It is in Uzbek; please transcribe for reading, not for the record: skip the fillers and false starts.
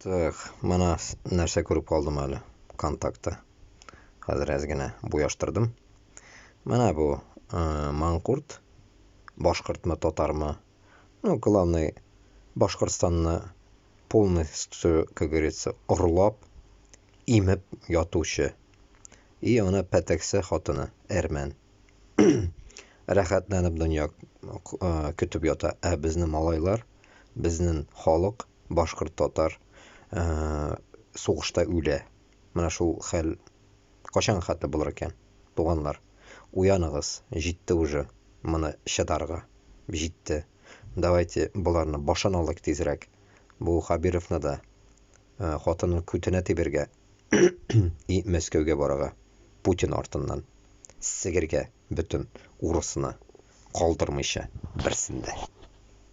Так, mana narsa ko'rib qoldim hali kontaktda. Hozir ozgina bo'yashtirdim. Mana bu manqurt, boshqirdmi, totarmi? Ну, главный, Boshqirdistonni полностью, как говорится, urlab, emib yotuvchi. И uni pataksi xotini erman. Rahatlanib dunyo kutib yota. A bizni malaylar, bizning xalq, boshqirt, tatar so'g'ishda o'la. Mana shu hal qachon xatli bo'lar ekan, tug'anlar? Uyanig'iz, jetdi уже mana shadarg'a. Jetdi. Давайте bularni boshini olaylik tezroq. Bu Xabirovni da xotinini ko'tini tebirga и Maskovga borag'a. Putin ortidan sigirga butun urusini qoldirmisha birsinda.